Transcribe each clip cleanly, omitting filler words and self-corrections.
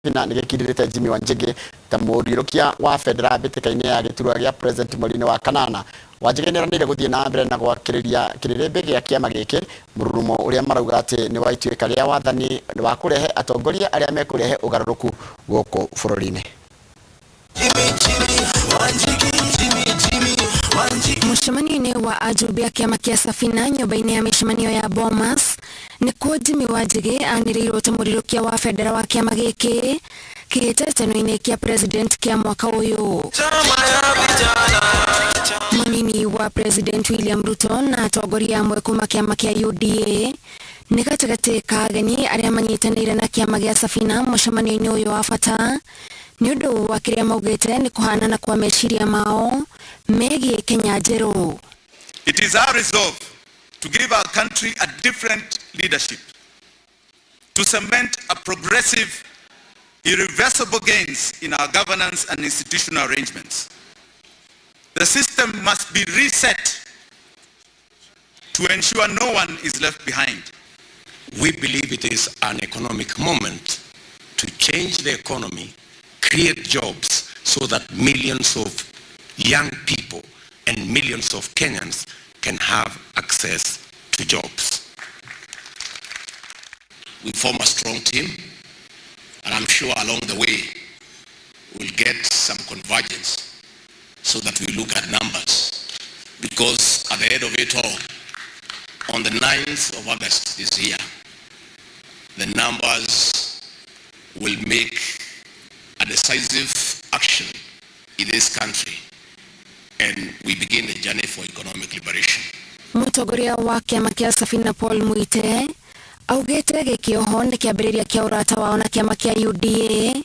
Safina nĩ gĩkindĩrĩte Jimmy Wanjigi ta mũrirũkia wa bendera mbĩtĩka-inĩ ya gĩturwa gĩa president mweri-inĩ wa kanana. Wanjigi nĩeranĩire gũthiĩ na mbere na gwakĩrĩria kĩrĩrĩmbĩ gĩa kĩama gĩkĩ mũrurumo ũrĩa marauga atĩ nĩ wa ituĩka rĩa wathani wa kũrehe atongoria arĩa mekũrehe ũgarũrũku gũkũ bũrũri-inĩ. Mũcemanio-inĩ wa ajumbe a kĩama kĩa Safina nyũmba-inĩ ya mĩcemanio ya Bomas nĩkuo Jimmy Wanjigi anĩrĩirwo ta mũrirũkia wa bendera wa kĩama gĩkĩ kĩhĩtahĩtano-inĩ kĩa president kĩa mwaka ũyũ. Mũnini wa president William Ruto na atongoria amwe kuma kĩama kĩa UDA nĩ gatagatĩ ka ageni arĩa manyitanĩire na kĩama gĩa Safina mũcemanio-inĩ ũyũ wa bata nĩ ũndũ wa kĩrĩa maugĩte nĩ kũhanana kwa meciria mao megiĩ Kenya njerũ. It is our resolve to give our country a different leadership, to cement a progressive, irreversible gains in our governance and institutional arrangements. The system must be reset to ensure no one is left behind. We believe it is an economic moment to change the economy, create jobs so that millions of young people and millions of Kenyans can have access to jobs. We form a strong team, and I'm sure along the way we'll get some convergence so that we look at numbers. Because at the end of it all, on the 9th of August this year, the numbers will make a decisive action in this country and we begin the journey for economic liberation. Mũtongoria wa kĩama kĩa Safina Paul Muite augĩte gĩkĩ oho nĩ kĩambĩrĩria kĩa ũrata wao na kĩama kĩa UDA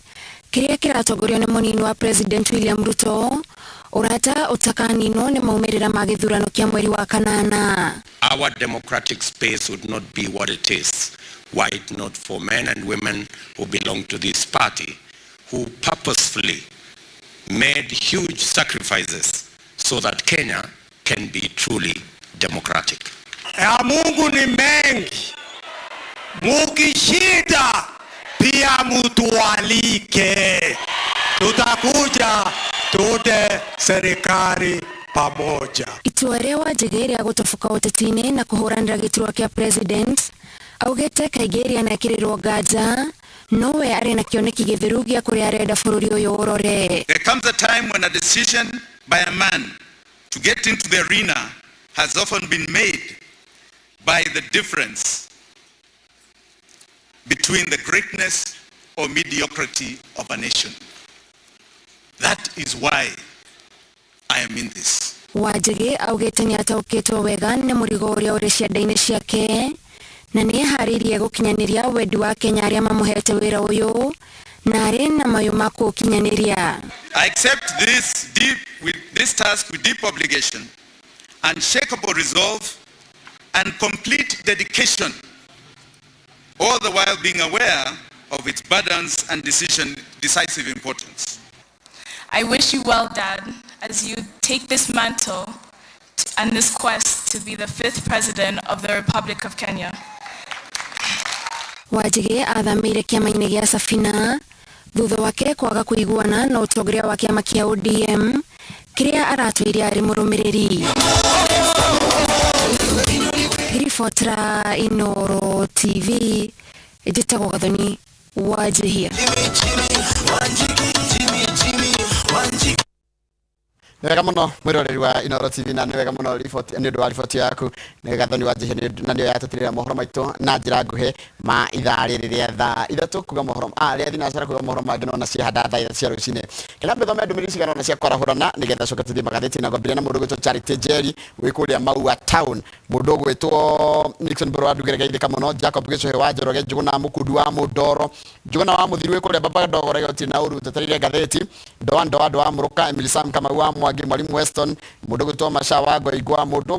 kĩrĩa kĩratongorio nĩ mũnini wa president William Ruto, ũrata ũtakaninwo nĩ maumĩrĩra ma gĩthurano kĩa mweri wa kanana. Our democratic space would not be what it is were it not for men and women who belong to this party, who purposefully made huge sacrifices so that Kenya can be truly democratic. Ya Mungu ni mengi, mukishinda pia mutualike, tutakuja tuunde serikali pamoja. Itua rĩa Wanjigi rĩa gũtoboka ũteti-inĩ na kũhũranĩra gĩturwa kĩa president augĩte kaingĩ rĩanekĩrĩrwo nganja nowe arĩ na kĩoneki gĩtheru gĩa kũrĩa arenda bũrũri ũyũ ũrore. There comes a time when a decision by a man to get into the arena has often been made by the difference between the greatness or mediocrity of a nation. That is why I am in this. Wanjigi augĩte nĩ ataũkĩtwo wega nĩ mũrigo ũrĩa ũrĩ ciande-inĩ ciake na nĩ eharĩirie gũkinyanĩria wendi wa Kenya arĩa mamũhete wĩra ũyũ na arĩ na mayũ ma kũũkinyanĩria. I accept this task with deep obligation, unshakable resolve, and complete dedication, all the while being aware of its burdens and decisive importance. I wish you well, Dad, as you take this mantle and this quest to be the fifth president of the Republic of Kenya. Wanjigi athamĩire kĩama-inĩ gĩa Safina thutha wake kwaga kũiguana na ũtongoria wa kĩama kĩa ODM kĩrĩa aratũire arĩ mũrũmĩrĩri. Ngĩribotera Inooro TV, njĩtagwo Gathoni Wanjihia. Nĩ wega mũno mwĩroreri wa Inooro TV, na nĩ wega mũno riboti nĩ ũndũ wa riboti yaku. Nĩ Gathoni wa Njihia, na nĩyo yatũtirĩra mohoro maitũ na njĩra nguhĩ ma ithaa rĩrĩ rĩa thaa 3, kuga mohoro rĩa thinacara, kuga mohoro mangĩ nona ciahanda thaa 3 cia rũcinĩ. Kĩrĩa mbĩthome ndũmĩrĩri cigana ona cia kwarahũrana nĩgetha coke tũthiĩ magathĩti, na ngwambĩrĩria na mũndũ ũgwĩtwo Charity Njeri wĩ kũrĩa Maua Town, mũndũ ũgwĩtwo Nixon Mbũrũ wa Ndugere, geithĩka mũno, Jacob Gĩcũhĩ wa Njoroge, Njũgũna Mũkundu wa Mũndoro, Njũgũna wa Mũthiru wĩ kũrĩa Baba Ndogore gũtirĩ na ũru tetereire ngathĩti, Ndoa Ndoa Ndoa Mũrũka, Emily Sam Kamau wa Mwangi, Mwalimu Weston, mũndũ ũgwĩtwo Masha wa Ngoingwa, mũndũ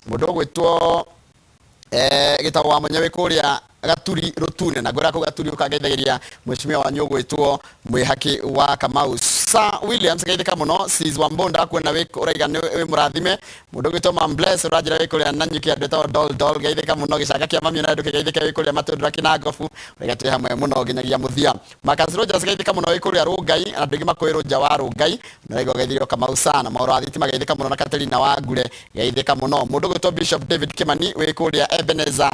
ũgwĩtwo gĩtagwo wa Mũnya wĩ kũrĩa Gaturi Rũtune, na ngwĩra kũu Gaturi ũkangeithagĩria mheshimiwa wanyu ũgwĩtwo Mwĩhaki wa Kamau. Sir Williams geithĩka mũno. Sis Wambunda kuona wĩ ũraiga nĩ wĩ mũrathime. Mũndũ ũgwĩtwo Mam Bless ũranjĩra wĩ kũrĩa Nanyuki, andũ etagwo Dol Dol, geithĩka mũno. Gĩcanga kĩa mami ona ndũkĩgeithĩke wĩ kũrĩa Matũndũra Kĩnangobu, ũraiga twĩ hamwe mũno nginyagia mũthia. Marcus Rogers geithĩka mũno wĩ kũrĩa Rũngai, andũ aingĩ makũĩ Rũnja wa Rũngai, na ũraiga ũgeithirio Kamau sana. Maũndũ wa thitima geithĩka mũno, na Katerina wa Ngure geithĩka mũno. Mũndũ ũgwĩtwo Bishop David Kimani wĩ kũrĩa Ebenezer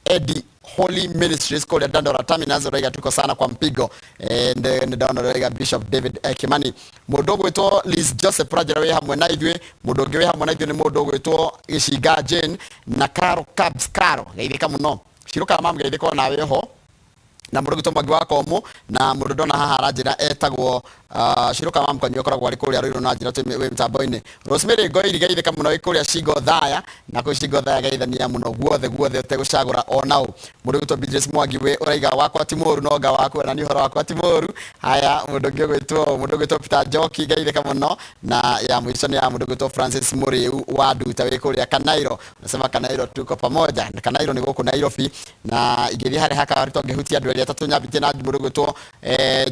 Eddie Holy Ministries kũrĩa Dandora Terminus, ũraiga tuko sana kwa mpigo. Nĩ ndona ũraiga Bishop David Kimani. Mũndũ ũgwĩtwo Liz Joseph ũranjĩra wĩ hamwe na ithuĩ. Mũndũ ũngĩ wĩ hamwe na ithuĩ nĩ mũndũ ũgwĩtwo Gĩcinga Jane na Caro Cabs Caro, geithĩka mũno. Ciruka mam, geithĩka onawe ho, na mũndũ ũgwĩtwo Mwangi wa Komũ, na mũndũ ndona haha aranjĩra etagwo Ciruka wa Mkonyo, ũkoragwo arĩ kũrĩa Rũirũ, na njĩra twĩ mĩtambo-inĩ. Rosemary Ngoiri, geithĩka mũno wĩ kũrĩa Shingo Thaya, na kũu Shingo Thaya geithania mũno guothe guothe ũtegũcagũra ona ũ. Mũndũ ũgwĩtwo Beatrice Mwangi wĩ ũraiga wakwa ti mũru no nga waku, ona niĩ ũhoro wakwa ti mũru. Haya, mũndũ ũgwĩtwo Peter Njoki, geithĩka mũno. Na ya mũico nĩ ya mũndũ ũgwĩtwo Francis Mũrĩu wa Nduta wĩ kũrĩa Kanairo, nasema Kanairo tuko pamoja, na Kanairo nĩ gũkũ Nairobi. Na ingĩthiĩ harĩa haka tongĩhutia andũ erĩ atatũ, nyambĩtie na mũndũ ũgwĩtwo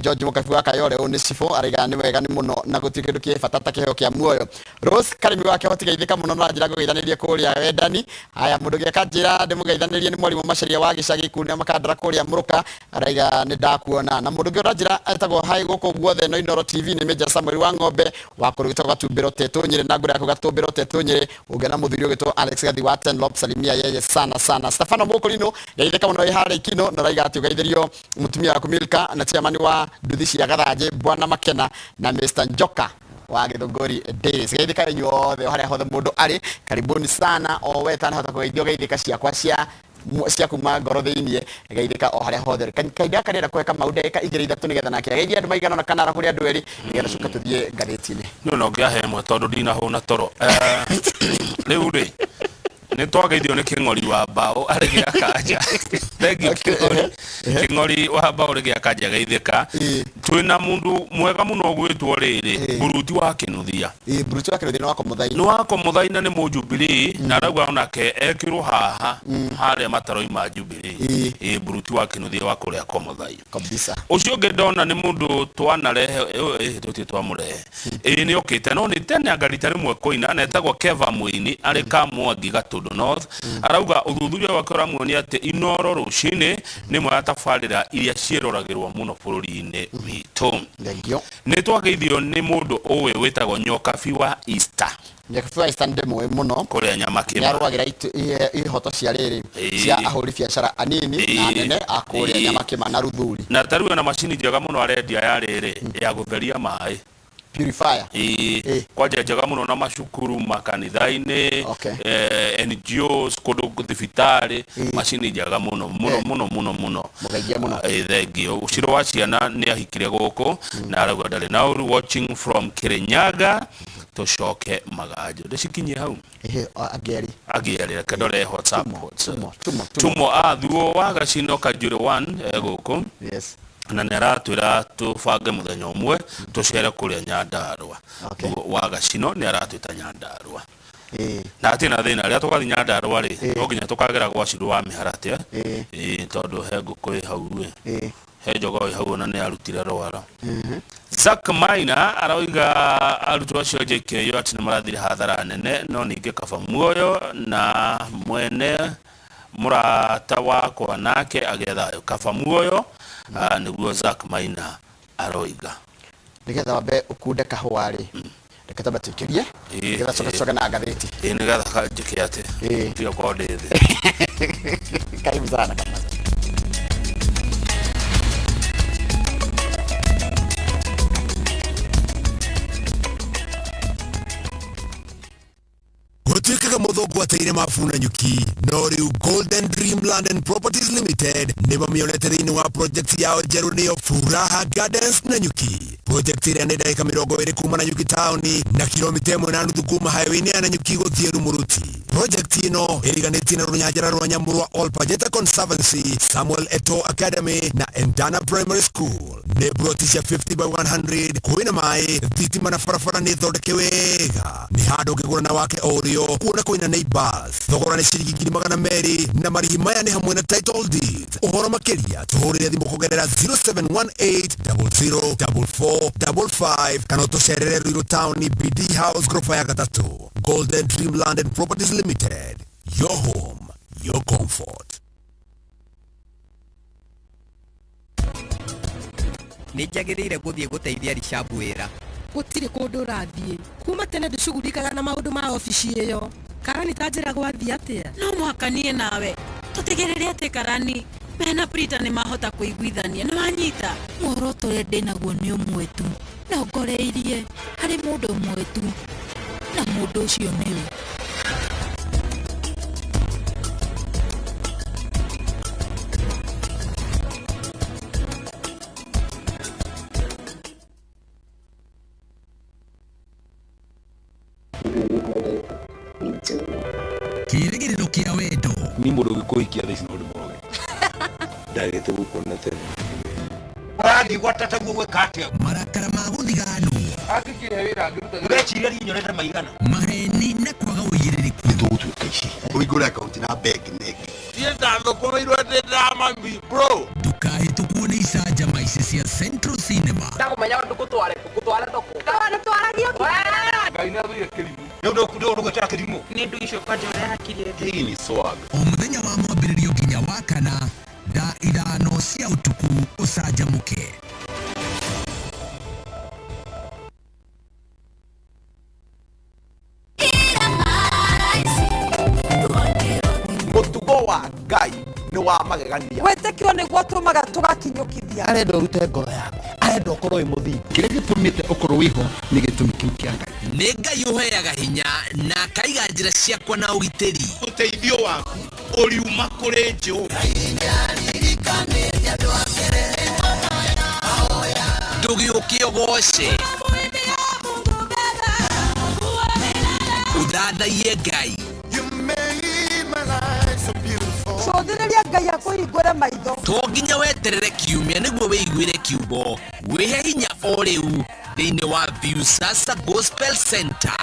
George Mũkabi wa Kayore, ũyũ nĩ cibũ, araiga nĩ wega nĩ mũno na gũtirĩ kĩndũ kĩ bata ta kĩheo kĩa muoyo. Rose Karimi wa Kĩhoti, geithĩka mũno na njĩra ngũgeithanĩrie kũrĩa wendani. Haya, mũndũ ũngĩ akanjĩra ndĩmũgeithanĩrie nĩ mwarimũ Macharia wa gĩcagi kunia Makandara kũrĩa Mũrũka, araiga nĩ ndakuona. Na mũndũ ũngĩ ũranjĩra etagwo hai gũkũ guothe no Inooro TV nĩ Major Samuel wa Ng'ombe wa kũrũ gwĩtagwo Gatumbĩro Tetũ Nyĩrĩ, na ngũrũ yaku Gatumbĩro Tetũ Nyĩrĩ, ũngĩona mũthuri ũgwĩtwo Alex Gathi wa Tenlop, salimia yeye sana sana. Stefano Mũkũrinũ, geithĩka mũno wĩ harĩa Ikino, na ũraiga atĩ ũgeithĩrio mũtumia waku Milka na chairman wa nduthi cia Gathanjĩ Bwana Makena na Mr Njoka wa Githũngũri Days. Geithĩka inyuothe o harĩa hothe mũndũ arĩ, karibuni sana. O we tanahota kũgeithio, geithĩka ciakwa cia kuma ngoro thĩiniĩ, geithĩka o harĩa hothe. Kahinda gaka ndĩrenda kũhe Kamau ndagĩka igĩrĩ ithatũ nĩgetha nake ageithie andũ maigana ũna kana arahũre andũ erĩ, nĩgetha coke tũthiĩ ngathĩti-inĩ. No no ngĩahe ĩmwe tondũ ndinahũna toro. Rĩu rĩ, nĩ twageithio nĩ Kĩng'ori wa Mbaũ arĩ gĩa kanja. Thank you, Kĩng'ori. Kĩng'ori wa Mbaũ rĩ gĩa kanja, geithĩka. Twĩna mũndũ mwega mũno ũgwĩtwo rĩrĩ Buruti wa Kĩnuthia. Ĩĩ, Buruti wa Kĩnuthia nĩ wako Mũthai. Nĩ wako Mũthai na nĩ Mũjubilee, na arauga onake ekĩrwo haha harĩa mataroima Jubilee. Ĩĩ, Buruti wa Kĩnuthia wa kũrĩa Komuthai. Kabisa. Ũcio ũngĩ ndona nĩ mũndũ twanarehe, tũtirĩ twamũrehe, ĩĩ, nĩ okĩte no nĩ tene anga rita rĩmwe kũina, na etagwo Keva Mũini arĩ Kamwangi Gatũndũ North. Arauga ũthuthuria wake ũramuonia atĩ Inooro rũcinĩ nĩ ĩmwe ya tabarĩra iria ciĩroragĩrwo mũno bũrũri-inĩ witũ. Thengio. Nĩ twageithio nĩ mũndũ ũĩ wĩtagwo Nyokabi wa Easter. Nyokabi wa Easter ndĩmũĩ mũno. Kũrĩa Nyamakĩma. Nĩ arũagĩra ihoto cia rĩrĩ cia ahũri biacara anini na nene a kũrĩa Nyamakĩma na Ruthuri. Na tarĩu ena macini njega mũno arendia ya rĩrĩ ya gũtheria maĩ. Purifier. Ĩĩ, kwanja njega mũno na macukuru, makanitha-inĩ, NGOs, kũndũ thibitarĩ, macini njega mũno mũno mũno mũno mũno. Mũgeithie mũno. Thengio. Ũcirũ wa ciana nĩ ahikire gũkũ na arauga ndarĩ na ũru, watching from Kirinyaga. Tũcoke maganjo ndĩcikinyie hau. Ĩhĩ, angĩeri. Angĩeri, reke ndore WhatsApp. Tumo, tumo. Tumo athuo wa Gacino Kanjũrĩ 1 gũkũ. Yes. Na nĩ aratwĩra tũbange mũthenya ũmwe tũcere kũrĩa Nyandarũa. Wa Gacino nĩ aratwĩta Nyandarũa. Na hatirĩ na thĩna, rĩrĩa tũgathiĩ Nyandarũa rĩ, no nginya tũkagera gwa Cirũ wa Mĩharatĩ, ĩĩ, tondũ he ngũkũ ĩ hau ĩ, he jogoo ĩ hau ona nĩ arutire rwara. Zack Maina aroiga arutwo acio a JKU atĩ nĩ marathire hathara nene, no ningĩ kaba muoyo na mwene mũrata wakwa nake agĩe thayũ. Kaba muoyo, nĩguo Zack Maina aroiga. Nĩgetha wambe ũkunde kahũa rĩ, reke twambe tũikĩrie nĩgetha coke coke na ngathĩti. Ĩĩ, nĩgetha njĩke atĩ tiga gũkorwo ndĩ thĩ. Karibu sana, Kamau. Gũtuĩkaga mũthũngũ ateire mabu na nyuki, no rĩu Golden Dream Land and Properties Limited nĩ mamĩonete thĩinĩ wa project yao njerũ, nĩyo Furaha Gardens na Nyuki. Project ĩrĩa nĩ ndagĩka 20 kuma na Nyuki taũni na kilomita 1.5 kuma highway-inĩ ya Nanyuki gũthiĩ Rumuruti. Project ĩno ĩriganĩtie na rũnyanjara rwa nyamũ rwa Olpajeta Conservancy, Samuel Eto Academy na Endana Primary School. Nĩ broti cia 50 by 100, kwĩna maĩ, thitima na barabara nĩ thondeke wega. Nĩ handũ ũngĩgũra na wake o ũrĩo, kuona kwĩna neighbors. Thogora nĩ ciringi 200,000 na marĩhi maya nĩ hamwe na title deed. Ũhoro makĩria tũhũrĩre thimũ kũgerera 0718 00 44 55 kana ũtũcerere Ruiru Town BD House ghorofa ya gatatũ. Golden Dream Land and Properties Limited. Your home, your comfort. Nĩ njagĩrĩire gũthiĩ gũteithia Rishabu wĩra. Gũtirĩ kũndũ ũrathiĩ. Kuma tene ndĩcugurikaga na maũndũ ma obici ĩyo. Karani ta njĩra gwathiĩ atĩa? No mũhaka niĩ nawe tũtigĩrĩre atĩ Karani mena Prita nĩ mahota kũiguithania. Nĩ wanyita? Muoroto ũrĩa ndĩnaguo nĩ ũmwe tu na ũngoreirie harĩ mũndũ ũmwe tu na mũndũ ũcio nĩwe. Kĩĩrĩgĩrĩro kĩa wendo. Ni mũndũ ũngĩkũhikia thaa ici no ndĩmũroge. Ndagĩte gũkuona tene. Ũrathiĩ gwa tataguo gwĩka atĩa? Marakara ma gũthiganwo. Angĩkĩhe wĩra angĩruta. Ũreciria niĩ nyonete maigana? Maheni na kwaga ũigĩrĩrĩku. Nĩtũgũtuĩka ici. Ũhingũre akaunti na bengi nĩngĩ. Niĩ ndathũkũmĩirwo ndĩ ndamami bro. Ndũkahĩtũkwo nĩ icanjama ici cia Central Cinema. Ndakũmenya ndũgũtware kũ, ngũtware thoko. Twaragia Ngai nĩ athũire kĩrimũ. Nĩ ũndũ ũgwĩtĩra kĩrimũ. Nĩ ndũ icio kwanja ũrĩa hakiri ĩthĩ. Hii ni swag. O mũthenya wa mwambĩrĩrio nginya wa kana thaa ithano cia ũtukũ ũcanjamũke. Mũtugo wa Ngai nĩ wa magegania. Wĩtĩkio nĩguo ũtũmaga tũgakinyũkithia. Arenda ũrute ngoro yaku, arenda ũkorwo wĩ mũthingu. Kĩrĩa gĩtũmĩte ũkorwo wĩho nĩ gĩtũmi kĩu kĩa Ngai. Nĩ Ngai ũheaga hinya na akaiga njĩra ciakwa na ũgitĩri. Ũteithio waku ũriuma kũrĩ Jehova. Ndũgĩũke ũgoce. Ũthathaiye Ngai. Cũthĩrĩria Ngai akũhingũre maitho. To nginya weterere kiumia nĩguo wĩiguĩre kiugo. Wĩhe hinya o rĩu thĩinĩ wa Viusasa Gospel Center.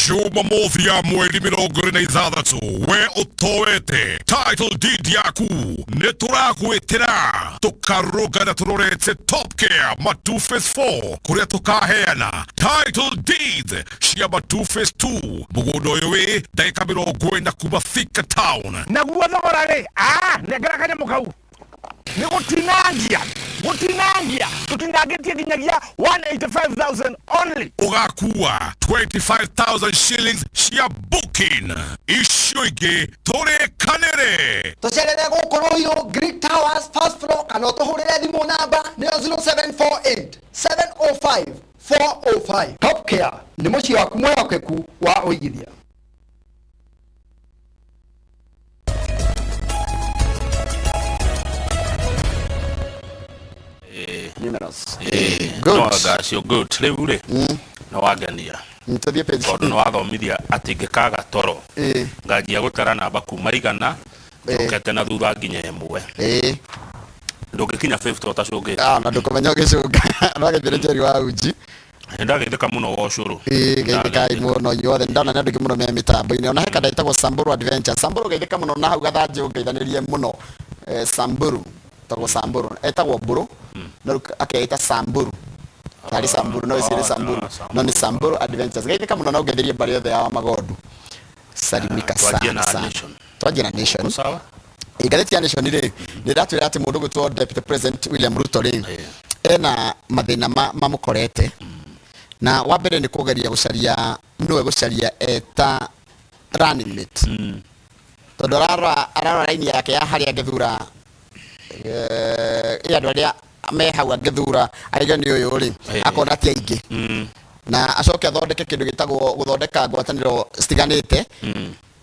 Jumamothi ya mweri 26 we ũtoete title deed yaku nĩ tũragwĩtĩra tũkarũgana tũrorete Top Care Matu Phase 4 kũrĩa tũkaheana title deed cia Matu Phase 2 mũgũnda ũyũ wĩ ndagĩka 40 kuma Thika Town. Naguo thogora rĩ, nengera kanyamũ kau. Nĩ gũtinangia, gũtinangia, tũtinangĩtie nginyagia 185,000 only. Ũgakua 25,000 shillings cia booking. Icio ingĩ tũrĩkanĩre. Tũcerere gũkũ Ruiru Greek Towers first floor kana ũtũhũrĩre thimũ namba nĩyo 0748 705 405. Top Care nĩ mũciĩ waku mwĩhokeku wa ũigithia. Numerous. Good. No ngacio good. Rĩu rĩ, nĩ wangenia. Tũthiĩ page. Tondũ nĩ wathomithia atĩ ingĩkaga toro nganjia gũtara namba kuma igana njokete na thutha nginya ĩmwe. Ndũngĩkinya 50 ũtacũngĩte. Na ndũkũmenya ũgĩcũnga. Ndwagĩthire Njeri wa uji. Nĩndagĩthĩka mũno wa ũcũrũ. Geithĩkai mũno inyuothe. Nĩndona nĩ andũ aingĩ mũno me mĩtambo-inĩ. Ona he kanda ĩtagwo Samburu Adventure. Samburu geithĩka mũno na hau gathanjĩ ũngeithanĩrie mũno. Samburu. Etagwo Samburu. Etagwo Mbũrũ. No rĩu akeita Samburu. Tarĩ Samburu, no ĩcirĩ Samburu. No nĩ Samburu Adventures. Geithĩka mũno na ũngeithĩrie mbarĩ yothe ya Magondu. Salimika Twanjie sana na sana. Nation. Twanjie na Nation. Sawa. Ngathĩti ya Nation rĩ, nĩ ĩratwĩra atĩ mũndũ ũgwĩtwo Deputy President William Ruto rĩ, ena mathĩna mamũkorete. Na wa mbere nĩ kũgeria gũcaria, nĩwe gũcaria eta running mate. Tondũ ararora raini yake ya harĩa angĩthura, ĩ andũ arĩa me hau angĩthura aiga nĩ ũyũ rĩ, akona ti aingĩ. Na acoke athondeke kĩndũ gĩtagwo gũthondeka ngwatanĩro citiganĩte.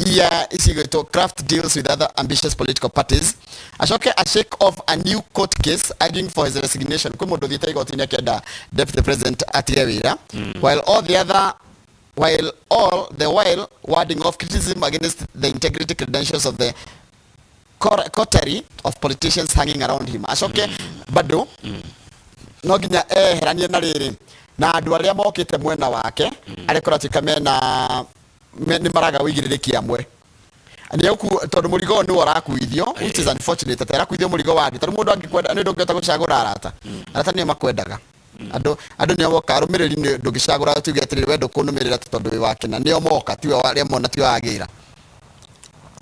Iria cigwĩtwo craft deals with other ambitious political parties. Acoke a shake off a new court case arguing for his resignation. Kwĩ mũndũ ũthiĩte igoti-inĩ akĩenda deputy president atige wĩra. While all the other while all the while warding off criticism against the integrity credentials of the coterie of politicians hanging around him. Acoke bado no nginya eheranie na rĩrĩ na andũ arĩa mokĩte mwena wake, arĩa kũratuĩka mena nĩ maraga ũigĩrĩrĩki amwe nĩ tondũ mũrigo ũyũ nĩwe ũrakuithio, which is unfortunate atĩ arakuithio mũrigo wa angĩ, tondũ mũndũ angĩkwenda nĩ ndũngĩhota gũcagũra arata. Arata nĩo makwendaga, andũ nĩo moka, arũmĩrĩri nĩ ndũngĩcagũra tuge atĩrĩrĩ, we ndũkũnũmĩrĩra tondũ wĩ wakĩna, nĩo moka, tiwe arĩa mona tiwe wagĩra.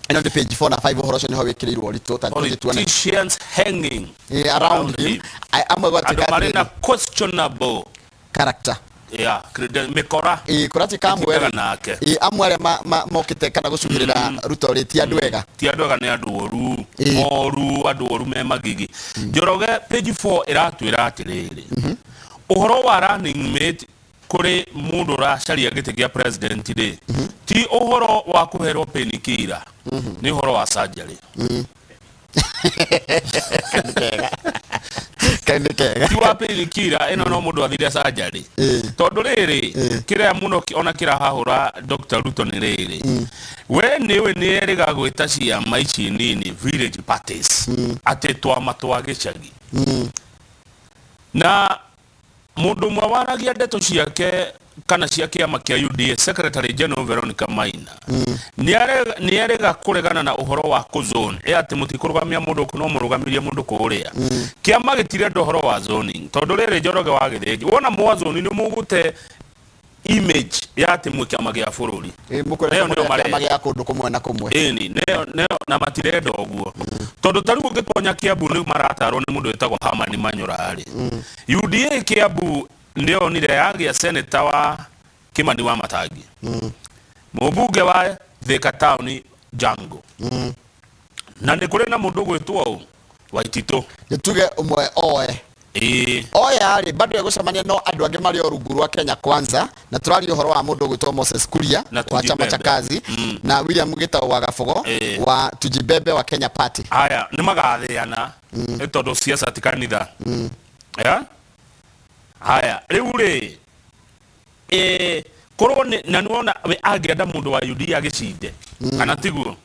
Ĩno nĩ page 4 na 5, ũhoro ũcio nĩho wĩkĩrĩirwo ũritũ ta tũthiĩ tuone. Politicians hanging around him. Amwe andũ gwatuĩka marĩ na atĩrĩrĩ questionable character. Yeah, mĩkora. Ĩĩ, kũratuĩka amwe ĩtindaga nake. Ĩĩ, amwe arĩa mokĩte kana gũcuhĩrĩra Ruto rĩ, ti andũ ega. Ti andũ ega, nĩ andũ oru oru, andũ oru me magigi. Njoroge, page 4 ĩratwĩra atĩrĩrĩ, ũhoro wa running mate kũrĩ mũndũ ũracaria gĩtĩ kĩa president rĩ, ti ũhoro wa kũherwo painkiller, nĩ ũhoro wa surgery. Kau nĩ kega. Ti wa painkiller ĩno, no mũndũ athire surgery, tondũ rĩrĩ kĩrĩa mũno ona kĩrahahũra Dr. Ruto nĩ rĩrĩ, we nĩũĩ nĩ erĩga gwĩta ciama ici nini village parties, atĩ twama twa gĩcagi, na mũndũ ũmwe waragia ndeto ciake kana cia kĩama kĩa UDA, Secretary General Veronica Maina, nĩ arega kũregana na ũhoro wa kũzone ĩ atĩ mũtikũrũgamia mũndũ kũ no mũrũgamirie mũndũ kũrĩa. Kĩama gĩtirenda ũhoro wa zoning, tondũ rĩrĩ, Njoroge wa Gĩthĩnji, wona mwa zone nĩ mũgũte image ya atĩ mwĩ kĩama gĩa bũrũri. Mũkwenda Ĩyo nĩyo kĩama marenda. gĩa kũndũ kũmwe na kũmwe. Ĩni nĩyo na matirenda ũguo, tondũ ta rĩu ũngĩtonya Kiambu nĩ maratarwo nĩ mũndũ wĩtagwo Hamani Manyora rĩ. UDA Kiambu nĩyonire yagĩa seneta wa Kimani wa Matangi, mũmbunge wa Thika Town Jango, na nĩ kũrĩ na mũndũ ũgwĩtwo ũ Waititũ. Nĩ tuge ũmwe oe. Ĩĩ. Oya rĩ, bado egũcemania no andũ angĩ marĩ o rungu rwa Kenya Kwanza, na tũraria ũhoro wa mũndũ ũgwĩtwo Moses Kuria na wa chama cha Tujibebe. Kazi na William Gitau wa Gabogo wa Tujibebe wa Kenya Party. Aya nĩ magathĩana nĩ tondũ siasa ti kanitha. Ya? Haya, rĩu rĩ korwo nĩ na nĩwona we angĩenda mũndũ wa UDA agĩcinde kana tiguo,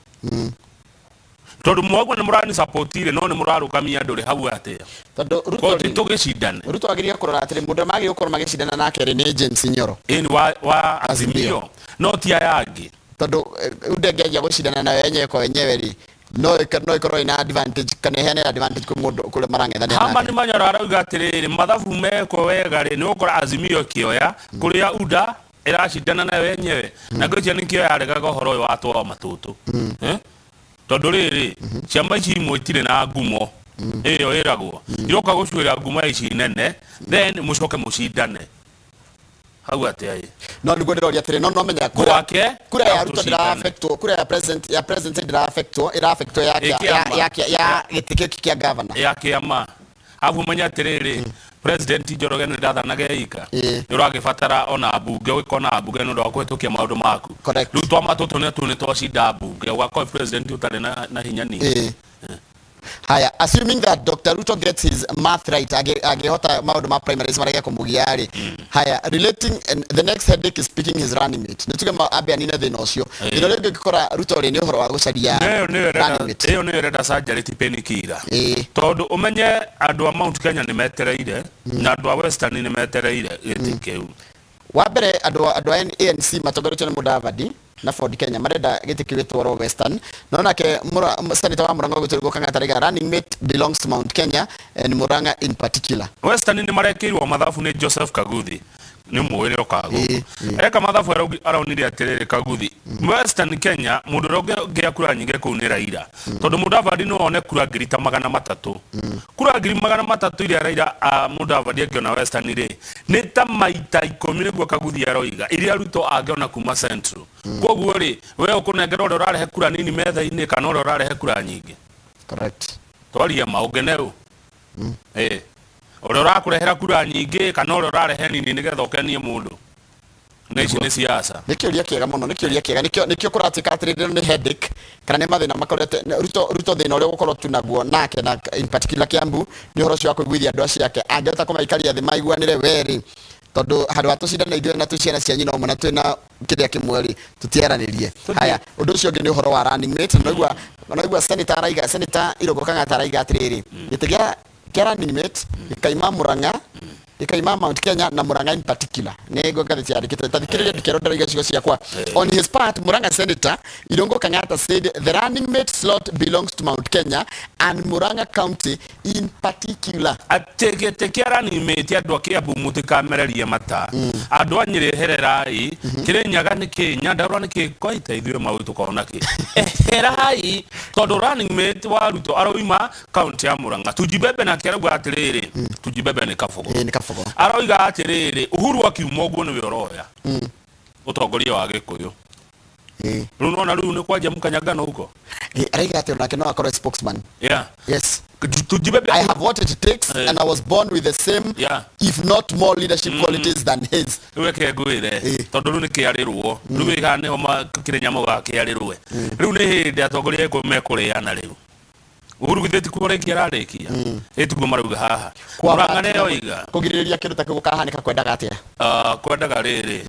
tondũ mwagua nĩ mũrani support rĩ, no nĩ mũrarũgamia andũ rĩ hau atĩa? Tondũ Ruto Ko ti rĩ- tũgĩcindane. Ruto agĩrĩire kũrora atĩrĩ, mũndũ ũrĩa magĩrĩire gũkorwo magĩcindana nake rĩ nĩ James Nyoro. Ĩni wa Azimio, no ti aya angĩ. Tondũ ũndengĩanjia gũcindana nayo yenyewe kwa wenyewe rĩ, no ĩkorwo ĩna advantage kana ĩheane advantage kwĩ mũndũ kũrĩa marang'ethanĩra Hama nake. nĩ Manyora arauga atĩrĩrĩ, mathabu mekwo wega rĩ, nĩ ũgũkora Azimio ĩkĩoya kũrĩa UDA ĩracindana nayo yenyewe, na ngwĩciria nĩkĩo yaregaga ũhoro ũyũ wa twao matũtũ. Eh? Tondũ rĩrĩ, ciama ici imwe itirĩ na ngumo ĩyo ĩragwo iroka gũcuĩra ngumo ya ici nene, then mũcoke mũcindane hau atĩa ĩ? No nĩguo ndĩroria atĩrĩ, no menya kura Gwake kura ya Ruto tũcindane. ndĩra affectwo, kura ya president ndĩra affectwo, ĩra affectwo ya Ĩ kĩama. ya gĩtĩ gĩkĩ kĩa governor. Ya kĩama. Arabu ũmenye atĩrĩrĩ, president Njoroge nĩ ndathanaga ika, nĩ ũragĩbatara ona mbunge, ũgĩkorwo na mbunge nĩ ũndũ wa kũhĩtũkia maũndũ maku. Rĩu twama tũtũ nĩ tu nĩ twacinda mbunge, ũgakorwo president ũtarĩ na hinya ningĩ. Haya, assuming that Dr. Ruto gets his math right, angĩhota maũndũ ma primaries marĩa kũmũgia rĩ. Haya, relating and the next headache is picking his running mate. Nĩ tuge ambe anine thĩna ũcio. Thĩna ũrĩa ũngĩ ũngĩkora Ruto rĩ nĩ ũhoro wa gũcaria Ĩyo nĩyo ĩrenda running mate. Ĩyo nĩyo ĩrenda surgery, ti painkiller, tondũ ũmenye andũ a Mount Kenya nĩ metereire na andũ a Western nĩ metereire gĩtĩ kĩu. Wa mbere, andũ a ANC matongoretio nĩ Mudavadi na Ford Kenya marenda gĩtĩ kĩu gĩtwarwo Western, no nake senator wa Murang'a ũgwĩtwo Irũngũ Kang'ata arauga running mate belongs to Mount Kenya and Murang'a in particular. Western nĩ marekĩirwo mathabu nĩ Joseph Kaguthi, nĩ mũĩ nĩ okaga gũkũ eka mathabu, araunire atĩrĩrĩ, Kaguthi, Western Kenya mũndũ ũrĩa ũngĩgĩa kura nyingĩ kũu nĩ Raila, tondũ Mudavadi no one kura 300,000, kura 300,000 iria Raila, Mudavadi angĩona Western rĩ, nĩ ta maita 10 nĩguo Kaguthi aroiga iria Ruto angĩona kuma Central. Koguo rĩ, we ũkũnengera ũrĩa ũrarehe kura nini metha-inĩ kana ũrĩa ũrarehe kura nyingĩ? Correct. Twaria ma ũngene ũ ũrĩa ũrakũrehera kura nyingĩ kana ũrĩa ũrarehe nini nĩgetha ũkenie mũndũ? Na ici nĩ siasa. Nĩ kĩũria kĩega mũno, nĩ kĩũria kĩega. Nĩkĩo kũratuĩka atĩrĩ nĩ headache kana nĩ mathĩna makorete Ruto. Thĩna ũrĩa ũgũkorwo tu naguo nake na in particular Kiambu nĩ ũhoro ũcio wa kũiguithia andũ acio ake. Angĩhota kũmaikaria thĩ maiguanĩre werĩ, Tondũ handũ ha tũcindane ithuĩ na twĩ ciana cia nyina ũmwe na twĩna kĩrĩa kĩmwe rĩ, tũtiaranĩrie. Haya, ũndũ ũcio ũngĩ nĩ ũhoro wa running mate. Naigua naigua senator araiga, Senator Irũngũ Kang'ata araiga atĩrĩrĩ, gĩtĩ gĩa kĩa running mate gĩkaima Murang'a, gĩkaima Mount Kenya na Murang'a in particular. Nĩ ngo ngathĩti yandĩkĩte. Ta thikĩrĩria ndikĩrwo ndĩraiga ciugo ciakwa. On his part, Murang'a Senator Irũngũ Kang'ata said the running mate slot belongs to Mount Kenya and Murang'a County in particular. Atĩ gĩtĩ kĩa running mate andũ a Kiambu mũtikamererie mata. Andũ a Nyĩrĩ ehererai. Kĩrĩnyaga nĩ kĩ? Nyandarua nĩ kĩ? Kwaita ithuĩ Maũĩ tũkoragwo na kĩ? Eherai tondũ running mate wa Ruto aroima kaunti ya Murang'a. Tujibebe nake arauga atĩrĩrĩ, Tujibebe nĩ Kabogo. Ĩĩ nĩ Kabogo. Aroiga atĩrĩrĩ, Uhuru akiuma ũguo nĩwe ũroya ũtongoria wa Gĩkũyũ. Rĩu nona rĩu nĩ kwanjia mũkanyangano huko. Araiga atĩ onake no akorwo spokesman. Yeah. Yes. Tujibebe I have what it takes and I was born with the same if not more leadership qualities than his. Rĩu reke ngwĩre tondũ rĩu nĩ kĩarĩrwo rĩu wĩ haha nĩho kĩrĩnyamũ gakĩarĩrwe rĩu nĩ hĩndĩ atongoria gĩkũyũ mekũrĩana rĩu. Uhuru githĩ tikuo rĩkia ararĩkia ĩ tiguo marauga haha. Murang'a nĩ oiga Kũgirĩrĩria kĩndũ ta kĩu gũkahanĩka kwendaga atĩa? Ah, kwendaga rĩrĩ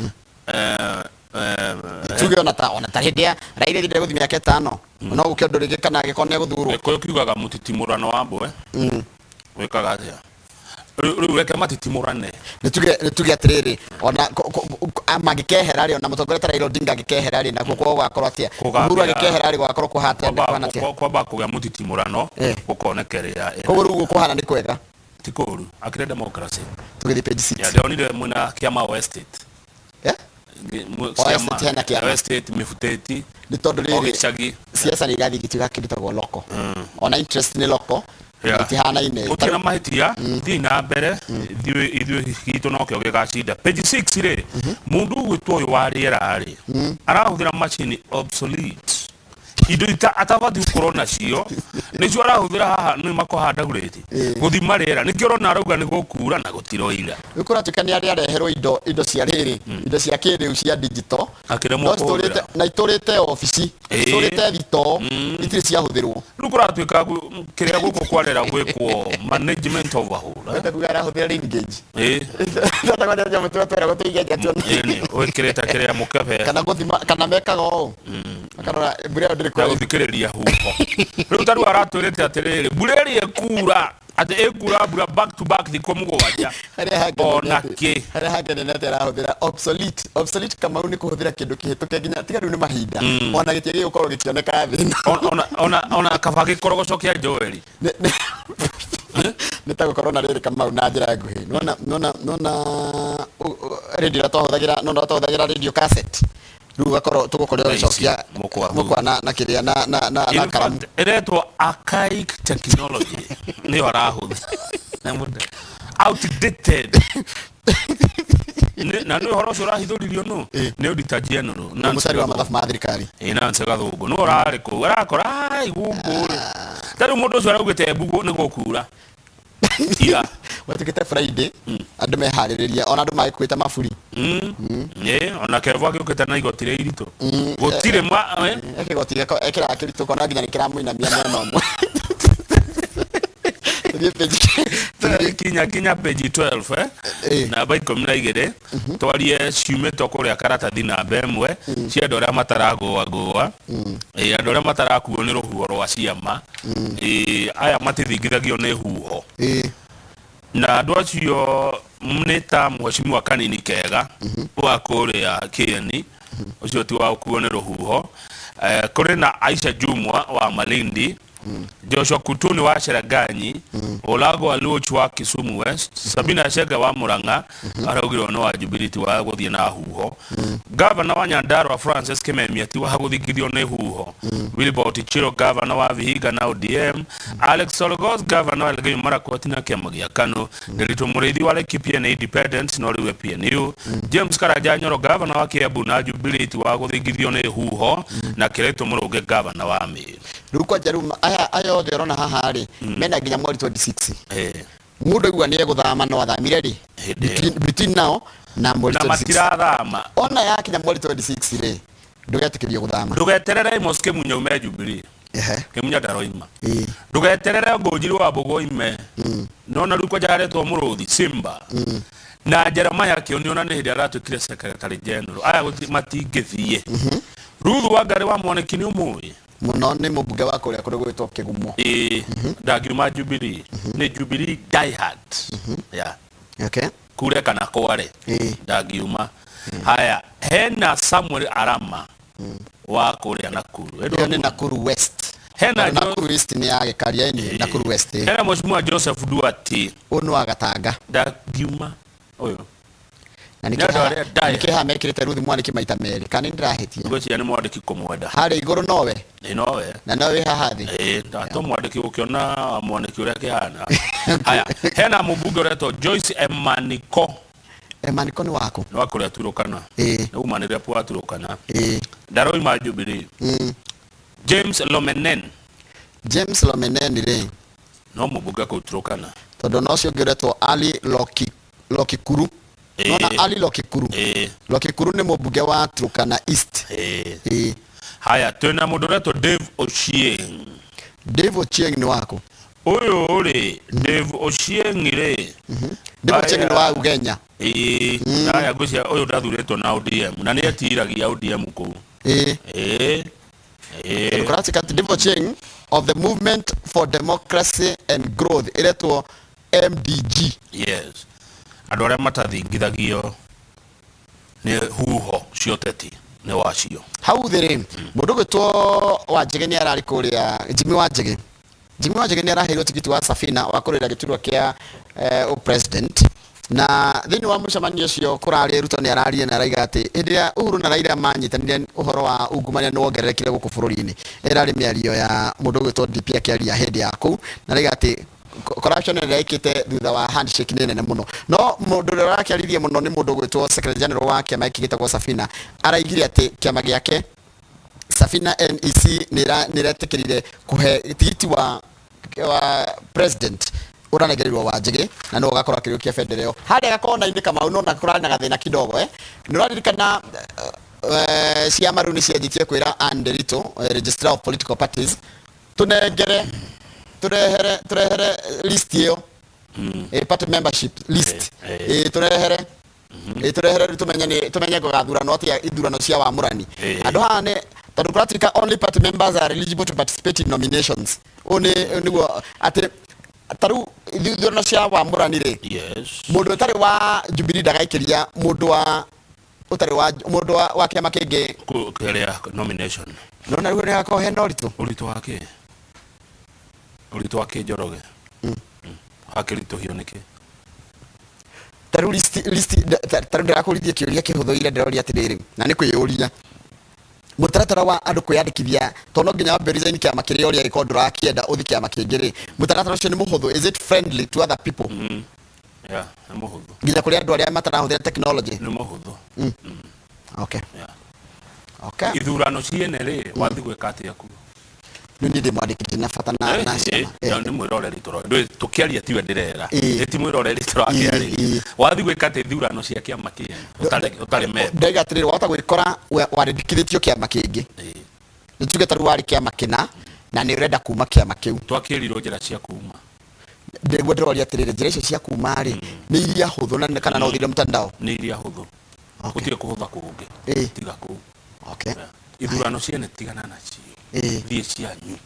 Tuge ona ta hĩndĩ ya Raila ĩthire gũthiĩ mĩaka 5 no gũke ũndũ rĩngĩ kana angĩkorwo nĩ egũthurwo. Gĩkũyũ kiugaga mũtitimũrano wa mbwe wĩkaga atĩa? Rĩu reke matitimũrane. Nĩ tuge atĩrĩrĩ, ona mangĩkehera rĩ, ona mũtongoria ta Raila Odinga angĩkehera rĩ, nakuo kwao gũgakorwo atĩa? Uhuru angĩkehera rĩ, gũgakorwo kũhana atĩa? Kwamba kũgĩa mũtitimũrano gũkonekerea. Koguo rĩu kũhana nĩ kwega? Ti kũru akĩrĩ democracy. Tũgĩthiĩ page 6. Yeah, ndĩronire mwĩna kĩama o estate. Yeah? O estate hena kĩama. O estate mĩbutĩti. Nĩ tondũ o rĩrĩ, gĩcagi. Siasa nĩ irathiĩ igĩtuĩka kĩndũ gĩtagwo local. Ona interest nĩ local. Itihanaine. Gũtirĩ na mahĩtia, thiĩ na mbere, ithuĩ gitũ nokĩo gĩgacinda. Page 6 rĩ, mũndũ ũgwĩtwo ũyũ wa rĩera rĩ, arahũthĩra macini obsolete, indo ita atabatiĩ gũkorwo nacio nĩcio arahũthĩra haha nĩ makoha ndagurĩti gũthima rĩera, nĩkĩo ũrona arauga nĩ gũkura na gũtiroira. Rĩu kũratuĩka nĩ arĩa areherwo indo cia rĩrĩ, indo cia kĩrĩu cia digital. Akĩremwo No citũrĩte kũhũthĩra. Na itũrĩte obici, itũrĩte thitoo, itirĩ ciahũthĩrwo. Rĩu kũratuĩka kĩrĩa gũkũ kwarera gwĩkwo management overhaul, eh? Wenda kuga arahũthĩra rain gauge. Ĩĩ. Tatakwanja nyamũ twetwera gũtũiga tuone. Ĩni, wĩkĩrĩte kĩrĩa mũkebe. Kana gũthima kana mekaga ũũ makarora mbura ĩyo ndĩrĩ Na kũraihu. Gũthikĩrĩria huho. Rĩu ta rĩu aratwĩrĩte atĩrĩrĩ, mbura ĩrĩa ĩkura atĩ ĩkura mbura back to back thikũ 7. Harĩa hangenia Ona kĩ. Harĩa hangenia nĩ atĩ arahũthĩra obsolete. Obsolete, Kamau, nĩ kũhũthĩra kĩndũ kĩhĩtũke nginya tiga rĩu nĩ mahinda ona gĩtiagĩ gũkorwo gĩkĩoneka thĩ ĩno. Ona kaba gĩkorogoco kĩa Joeli. Nĩ ta gũkorwo na rĩrĩ, Kamau, na njĩra nguhĩ, nona nona nona radio ĩrĩa twahũthagĩra, nona twahũthagĩra radio cassette, rĩu ũgakorwo tũgũkorwo ũgĩcokia Mũkwa. Mũkwa na kĩrĩa na In karamu. fact, ĩretwo archaic technology nĩyo arahũthĩra, outdated. Na nĩ ũhoro ũcio ũrahithũririo nũ nĩ auditor general. Nĩ mũcari wa mathabu ma thirikari. Ĩ, Nancy Gathũngũ nĩ ũrarĩ kũu arakora ai gũkũ rĩ, ta rĩu mũndũ ũcio araugĩte Embu nĩ gũkura ira. Gwatuĩkĩte Friday andũ meharĩrĩria, ona andũ magĩkuĩte maburi. Ĩ, ona Kevo agĩũkĩte na igoti rĩa iritũ gũtirĩ ma eh? Kĩgoti ekĩraga kĩritũ kona nginya nĩ kĩramũinamia mwena ũmwe. Tũthiĩ page Kinya page 12, eh? Namba 12 twarie ciumĩtwo kũrĩa karatathi namba 1 cia andũ arĩa mataragũagũa. Ĩ, andũ arĩa matarakuo nĩ rũhuho rwa ciama. Ĩ, aya matithingithagio nĩ huho na andũ acio nĩ ta mheshimiwa Kanini Kega wa kũrĩa Kĩeni, ũcio ti wa gũkuo nĩ rũhuho. Kũrĩ na Aisha Jumwa wa Malindi, Joshua Kutuni wa Cherangany, Olago Aluoch wa Kisumu West, Sabina Chege wa Murang'a araugirwo nĩ wa Jubilee ti wa gũthiĩ na huho. Gavana wa Nyandarua Francis Kimemia ti wa gũthingithio nĩ huho. Wilbur Otichilo, gavana wa Vihiga na ODM, Alex Solgos, gavana wa Elgeyo Marakwet na kĩama gĩa KANU, Nderitu Mũrĩithi wa Laikipia nĩ independent no rĩu e PNU, James Karanja Nyoro, gavana wa Kiambu na Jubilee ti wa gũthingithio nĩ huho, na Kĩrĩtũ Mũrũnge, gavana wa Meru. Rĩu kwanja rĩu aya othe ũrona haha rĩ, mena nginya mweri 26. Mũndũ aigua nĩ egũthama no athamire rĩ Hĩndĩ ĩyo. Between now na mweri Na 26. Matirathama. Ona yakinya mweri 26 rĩ, ndũgetĩkĩrio gũthama. Ndũgeterere Amos Kĩmunya ume Jubilee. Kĩmunya ndaroima. Ndũgeterere Ngũnjiri wa Mbũgũ oime. Nona rĩu kwanja aretwo mũrũthi Simba. Na Jeremiah akĩonio na nĩ hĩndĩ aratuĩkire secretary general. Aya matingĩthiĩ. Ruth Wangari wa Mwaniki nĩ ũmũĩ? Mũno, nĩ mũmbunge wa kũrĩa kũrĩ gwĩtwo Kĩgumo. Ĩĩ, ndangiuma Jubilee. Nĩ Jubilee diehard. Yeah. Kure kana kware. Ndangiuma. Haya, hena Samuel Arama wa kũrĩa Nakuru. Ĩyo nĩ Nakuru West. Hena Tondũ Nakuru East nĩ ya Gĩkaria-inĩ, Nakuru West. Hena Mheshimiwa Joseph Duarte. Ũyũ nĩ wa Gatanga. Ndangiuma ũyũ. Na Nĩ andũ arĩa diehard. nĩkĩ haha mekĩrĩte Ruth Mwaniki maita merĩ? Kana nĩ ndĩrahĩtia? Ngwĩciria nĩ mwandĩki kũmwenda. Harĩa igũrũ nowe? Ĩ nowe. Na nowe wĩ haha thĩ? Ĩ, to mwandĩki gũkĩona mwandĩki ũrĩa akĩhana. Haya, hena mũmbunge ũretwo Joyce Emaniko. Emaniko nĩ waku? Nĩ wa kũrĩa Turukana. Nĩ umanĩre wa Turukana. Ndaroima Jubilee. James Lomenen. James Lomenen rĩ? No mũmbunge kũu Turukana. Tondũ na ũcio ũngĩ ũretwo Ali Loki Lokikuru. Nona Ali Lokikuru. Lokikuru nĩ mũmbunge wa Turkana East. Haya, twĩna mũndũ ũretwo Dave Ochieng. Dave Ochieng nĩ waku? Ũyũ rĩ, Dave Ochieng rĩ. Dave Ochieng nĩ wa Ugenya. Ĩĩ, haya ngwĩciria ũyũ ndathurĩtwo na ODM na nĩ etiragia ODM kũu. Ĩĩ. Democratic Party, Dave Ochieng of the Movement for Democracy and Growth ĩretwo MDG. Yes. Andũ arĩa matathingithagio nĩ huho cia ũteti nĩ wacio. Hau thĩ rĩ, mũndũ ũgwĩtwo Wanjĩgĩ nĩ ararĩ kũrĩa, Jimmy Wanjĩgĩ. Jimmy Wanjĩgĩ nĩ araheirwo tigiti wa Safina wa kũrũĩra gĩturwa kĩa president. Na thĩinĩ wa mũcemanio ũcio kũrarĩ Ruto nĩ ararie na araiga atĩ hĩndĩ ĩrĩa Uhuru na Raila manyitanire ũhoro wa ungumania nĩ wongererekire gũkũ bũrũri-inĩ. Ĩrarĩ mĩario ya mũndũ ũgwĩtwo DP akĩaria hĩndĩ ya kũu na araiga atĩ corruption ĩrĩa ĩkĩte thutha wa handshake nĩ nene mũno. No mũndũ ũrĩa ũrakĩaririe mũno nĩ mũndũ ũgwĩtwo Secretary General wa kĩama gĩkĩ gĩtagwo Safina. Araigire atĩ kĩama gĩake Safina NEC nĩ ĩretĩkĩrire kũhe tigiti wa president ũranegereirwo Wanjĩgĩ na nĩwe ũgakorwo akĩrĩũkia bendera ĩyo harĩa gakona-inĩ Kamau no na kũrarĩ na gathĩna kidogo nĩ ũraririkana ciama rĩu nĩ cianjĩtie kwĩra Anne Nderitu, registrar of political parties, tũnengere tũrehere tũrehere list ĩyo, party membership list, tũrehere tũrehere rĩu tũmenye nĩ tũmenye gũgathurano atĩa ithurano cia wamũrani. Andũ haha nĩ tondũ kũratuĩka only party members are eligible to participate in nominations. Ũũ nĩ nĩguo atĩ ta rĩu ithurano cia wamũrani rĩ, mũndũ ũtarĩ wa Jubilee ndagaikĩria mũndũ wa ũtarĩ wa mũndũ wa kĩama kĩngĩ Kĩrĩa nomination. Nona rĩu nĩ hakorwo hena ũritũ. Ũritũ wa kĩ? Ũritũ wa kĩ, Njoroge? Wakĩritũhio nĩkĩ? Ta rĩu list list ta rĩu ndĩrakũrithia kĩũria kĩhũthũ ira ndĩroria atĩrĩrĩ, na nĩ kwĩyũria mũtaratara wa andũ kwĩyandĩkithia, tondũ no nginya wambe resign kĩama kĩrĩa ũrĩa angĩkorwo ndũrakĩenda ũthi kĩama kĩngĩ rĩ, mũtaratara ũcio nĩ mũhũthũ? Is it friendly to other people? Yeah, nĩ mũhũthũ. Nginya kũrĩ andũ arĩa matarahũthĩra technology? Nĩ mũhũthũ. Okay. Okay. Ithurano ciene rĩ, wathiĩ gwĩka atĩa kuo? Nĩ niĩ ndĩ mwandĩki, ndĩ na bata na ciama. Nĩ mwĩroreri tũkĩaria tiwe ndĩrera, ĩ ti mwĩroreri tũrakĩarĩria. Wathiĩ gwĩka atĩa ithurano cia kĩama kĩene ũtarĩ member? Ndaiga atĩrĩrĩ, wahota gwĩkora wandĩkithĩtio kĩama kĩngĩ, nĩ tuge ta rĩu warĩ kĩama kĩna na nĩ ũrenda kuma kĩama kĩu. Twakĩrirwo njĩra cia kuma. Nĩguo ndĩroria atĩrĩrĩ, njĩra icio cia kuma rĩ, nĩ iria hũthũ na kana no ũthire mtandao? Nĩ iria hũthũ, gũtirĩ kũhũtha kũngĩ tiga kũu. Ithurano ciene tigana nacio, thiĩ cianyu.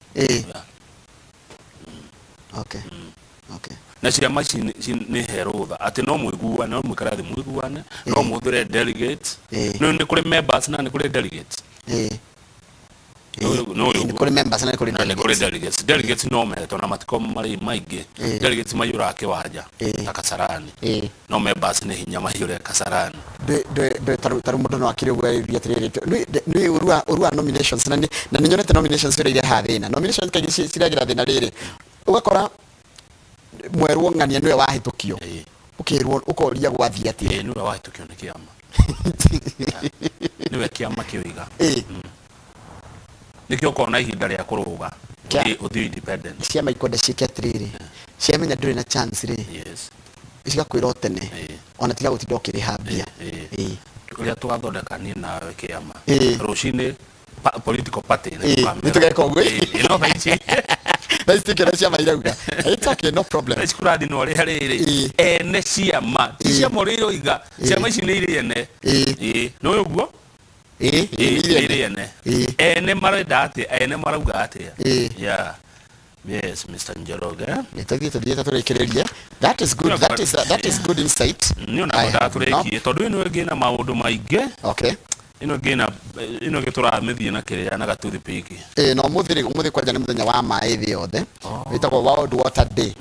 Na ciama ici nĩ he rũtha atĩ no mũiguane, no mũikare thĩ mũiguane, no mũhũthĩre delegates. No nĩ kũrĩ members na nĩ kũrĩ delegates. Nĩ kũrĩ members na nĩ kũrĩ Na nĩ kũrĩ delegates. Delegates no metwo na matikorwo marĩ maingĩ. Delegates maiyũraga kĩwanja ta Kasarani, no members nĩ hinya maiyũre Kasarani. Tarĩu mũndũ no akĩrĩ ũguo arĩria atĩrĩrĩ, nĩ ũru wa nominations, na nĩ nyonete nominations ũrĩa irehaga thĩna. Nominations kaingĩ cirehagĩra thĩna rĩrĩ, ũgakora mwerwo ng'ania nĩwe wahĩtũkio, ũkerwo ũkoria gwathiĩ atĩa. Ĩĩ, nĩwe wahĩtũkio nĩ kĩama, nĩwe kĩama kĩoiga. Nĩkĩo ũkona ihinda rĩa kũrũga ũthiĩ independent. Ciama ikwenda ciĩke atĩrĩrĩ, ciamenya ndũrĩ na chance rĩ, cigakwĩra o tene ona tiga gũtinda ũkĩrĩha mbia. Ũrĩa tũgathondeka niĩ nawe kĩama rũcinĩ political party. Nĩ tũgeka ũguo. No thaa ici. Thaa ici tingĩona ciama irauga. It's okay, no problem. Thaa ici kũrathiĩ na ũrĩa rĩrĩ ene ciama ti ciama ũrĩa iroiga, ciama ici nĩ irĩ ene. Ĩĩ, nĩ ũguo. Ĩĩ, nĩ irĩ irĩ ene. Ene marenda atĩa, ene marauga atĩa? Yeah. Yes, Mr. Njoroge. Tũthiĩ tũthiĩte tũrĩkĩrĩrie. That is good. That is good insight. Nĩ ona I ngwendaga have tũrĩkie tondũ ĩno ĩngĩ ĩna maũndũ maingĩ. Okay. Ĩno ĩngĩ ĩna ĩno ĩngĩ tũramĩthiĩ na kĩrĩa na gatoothpick. Ĩĩ, na ũmũthĩ rĩ, ũmũthĩ kwanja nĩ mũthenya wa maĩ thĩ yothe. Wĩtagwo World Water Day.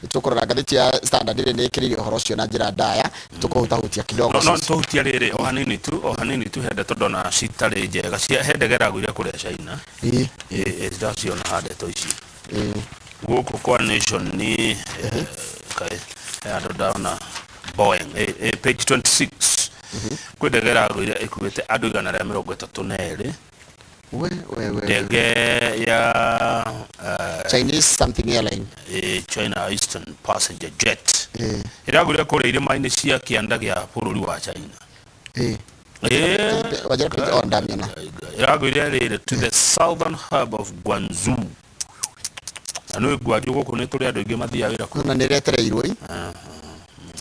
Tũkũrora ngathĩti ya Standard ĩrĩ nĩ ĩkĩrĩire ũhoro ũcio na njĩra ndaya, tũkũhutahutia kidogo. No tũhutia rĩrĩ o hanini tu, o hanini tu, he ndeto ndona citarĩ njega cia he ndege ĩragũire kũrĩa China. Ĩĩ. Ĩĩ, ndaciona ha ndeto ici gũkũ kwa Nation nĩ kaĩ he handũ ndona Boeing, page 26, kwĩ ndege ĩragũire ĩkuĩte andũ 132. We we we. Ndege ya Chinese something airline. China Eastern Passenger Jet ĩragũire kũrĩa irĩma-inĩ cia kĩanda gĩa bũrũri wa China. Wajira page on ndamiona. Ĩragũire rĩrĩ to the southern hub of Guangzhou, na nĩ Guangzhou gũkũ nĩ tũrĩ andũ aingĩ mathiaga wĩra kũu. Na nĩ ĩretereirwo ĩ.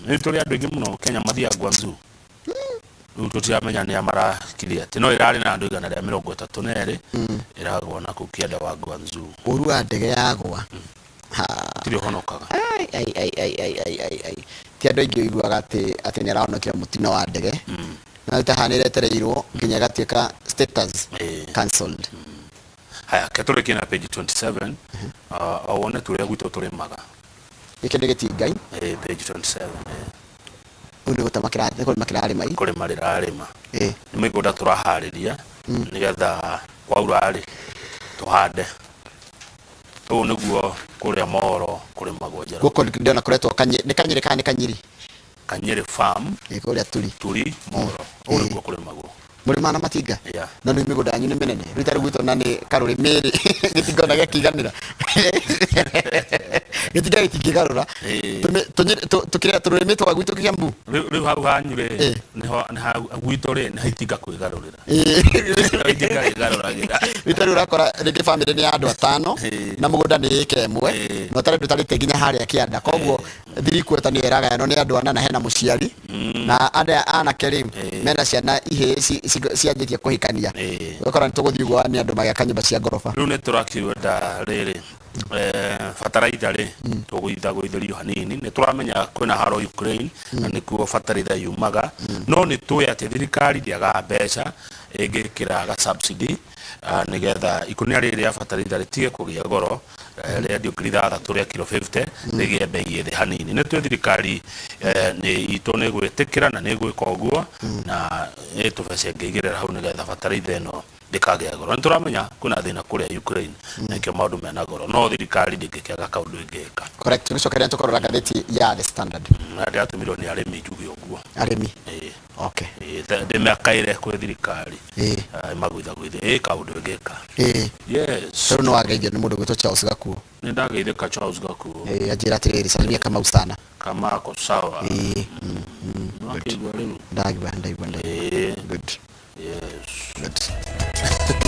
Nĩ tũrĩ andũ aingĩ mũno Kenya mathiaga Guangzhou. Rĩu tũtiramenya nĩa marakire atĩ no ĩrarĩ na andũ 132, ĩragwa na kũu kĩanda wa Guangzhou. Ũru wa ndege yagwa. Ha. Gũtirĩ ũhonokaga. Ai ai ai ai ai ai ai ai. Ti andũ aingĩ ũiguaga atĩ nĩ arahonokire mũtino wa ndege. Na ta haha nĩ ĩretereirwo nginya ĩgatuĩka status cancelled. Haya, ke tũrĩkie na page 27, o wone tũrĩa gwitũ tũrĩmaga. Gĩkĩ nĩ gĩtingai. Ĩĩ, page 27. Ũyũ nĩ gũtema nĩ kũrĩma kĩrarĩma ĩ. Kũrĩma rĩrarĩma. Nĩ mĩgũnda tũraharĩria nĩgetha kwaura rĩ tũhande. Ũũ nĩguo kũrĩa Moro kũrĩmagwo Njoroge. Gũkũ ndĩrona kũretwo nĩ Kanyĩrĩ kana nĩ Kanyiri? Kanyĩrĩ farm. Ĩ, kũrĩa Turi. Turi Moro. Ũũ nĩguo kũrĩmagwo. Mũrĩmaga na matinga? Yeah. No nĩ mĩgũnda yanyu nĩ mĩnene. Rĩu ta rĩu gwitũ na nĩ karũrĩ mĩrĩ gĩtinga ona gĩakĩiganĩra. Gĩtinga gĩtingĩgarũra. Tũkĩrĩa tũrĩmĩtwo gwitũ Kĩambu. Rĩu hau hanyu rĩ nĩho nĩ hau gwitũ rĩ nĩ itinga kwĩgarũrĩra. Itinga rĩgarũragĩra. Rĩu ta rĩu ũrakora rĩngĩ bamĩrĩ nĩ ya andũ atano na mũgũnda nĩ ĩka ĩmwe na ũtarĩ ndũtarĩte nginya harĩa kĩanda, koguo thirikuota nĩyo ĩragayanwo nĩ andũ ana na hena mũciari na arĩa anake rĩ mena ciana ihĩĩ cianjĩtie kũhikania, ũgakora nĩ tũgũthiĩ ũguo nĩ andũ magĩaka nyũmba cia ngoroba. Rĩu nĩ tũrakiwenda rĩrĩ bataraitha rĩ tũgũithagũithĩrio hanini. Nĩ tũramenya kwĩna haro Ukraine na nĩkuo bataraitha yumaga, no nĩ tũĩ atĩ thirikari ndĩagaga mbeca ĩngĩkĩra ga subsidy, nĩgetha ikũnia rĩrĩ rĩa bataraitha rĩtige kũgĩa goro, rĩendio 6,000 rĩa kilo 50, rĩgĩe bei ĩthĩ hanini. Nĩ tũĩ thirikari nĩ itũ nĩ gwĩtĩkĩra na nĩ gwĩka ũguo na ĩtũbeca ĩngĩigĩrĩra hau nĩgetha bataraitha ĩno ndĩkagĩa goro. Nĩ tũramenya kwĩna thĩna kũrĩa Ukraine na nĩkĩo maũndũ mena goro, no thirikari ndĩngĩkĩaga kaũndũ ĩngĩka. Correct. Tũgĩcokeria tũkarora ngathĩti ya The Standard. Na ndĩratũmirwo nĩ arĩmi njuge ũguo. Arĩmi. Ĩĩ. Okay. Ĩĩ, ndĩmakaĩre kwĩ thirikari ĩmagũithagũithie ĩ kaũndũ ĩngĩka. Yes. Rĩu nĩ wageithio nĩ mũndũ gwĩtwo Charles Gakuo. Nĩ ndageithĩka Charles Gakuo. Ĩĩ, anjĩra atĩrĩrĩ, salimia Kamau sana. Kamako sawa. Ĩĩ. Nĩwakĩigua rĩu? Ndaigua, ndaigua, ndaigua. Ĩĩ. Good. Yes. Good.